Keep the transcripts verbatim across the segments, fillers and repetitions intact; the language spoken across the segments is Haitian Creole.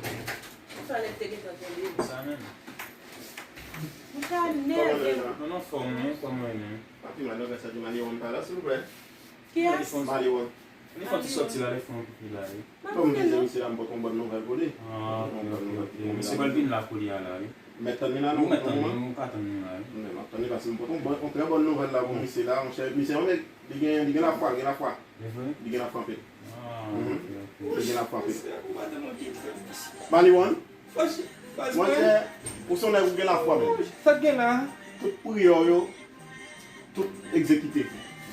Ou sa nèt te gentan tonbe. Sa menm. Ou sa nève. Non, non, fòm, non, fòm, non. Papi, madanm, sa di Maliwon pa la, silvouplè. Kiyès? Maliwon. Li fè ti sòti la, li fè yon pipi la, wi. Bon, m di misye la, m pote yon bòn nouvèl pou li. Ah, ok, ok, ok. Misye pral vin la kounye a la, wi. Mèt tann li la, non, ou mèt tann li, ou ka tann li la, wi. Men m ap tann li, paske m pote yon bòn, yon trè bòn nouvèl la pou misye la, monchè. Misye yon nèg, li gen, li gen lafwa, li gen lafwa. E vre? Li gen lafwa anpil. Ah, ok, ok. Li gen lafwa anpil. Maliwon? Monchè, ou se yon nèg ou gen lafwa menm. Sa k gen la? Tout priyè w yo, tout egzekite.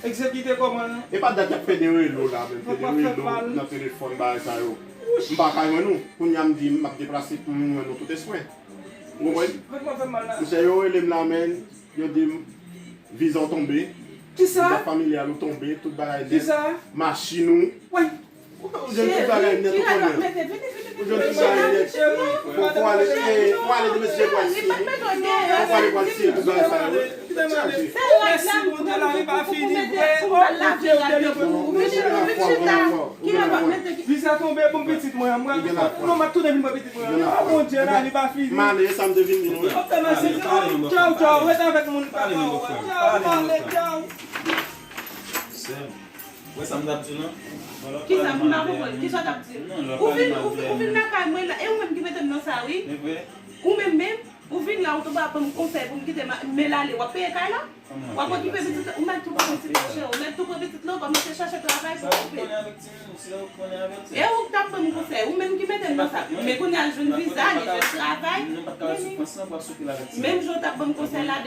Egzekite kòman? E pa dat y ap fè de relo la menm, fè de relo nan telefòn, bagay sa yo. M pa ka jwenn ou. Kounye a m di m ap deplase pou m jwenn ou tout espwen. Ou konprann? Monchè, yo rele m la menm, yo di m viza w tonbe. Kisa? Viza familyal ou tonbe, tout bagay nèt. Kisa? Machin ou. Woy. Ou jwenn tout bagay nèt ou konnen. Ou jwenn tout bagay nèt. Fò, fò ale, eh, fò ale demen se pral siyen. Fò ale pral siyen tout bagay sa yo. Mèsi Bondye, lavi pa fini vre. Oh Bondye, ou te gen pou nou. Viza tonbe pou m pitit mwen an. Mwen, non, m ap tounen vin mwen pitit mwen an. Oh Bondye, lavi pa fini. M ale, sa m te vin di nou. Ok, mèsi. Tchaw, tchaw, ret avèk moun. Tchaw, m ale, tchaw. Wè sa m t ap di w lan? Kisa? M pa konprann. Kisa w t ap di? Ou vin, ou vin, ou vin lakay mwen la, e ou menm ki mete m nan sa, wi. Ou menm menm, ou vin la, ou tou pa ban m konsèy pou m kite ma-, Mel ale, w ap peye kay la? W ap okipe pitit la, ou mèt tou pran pitit la, cheri, ou mèt tou pran pitit la, ou kòmanse chache travay pou okipe. E ou k t ap ban m konsèy, ou menm ki mete m nan sa. Men kounye a l jwenn viza, li jwenn travay. Menm jan w t ap ban m konsèy la,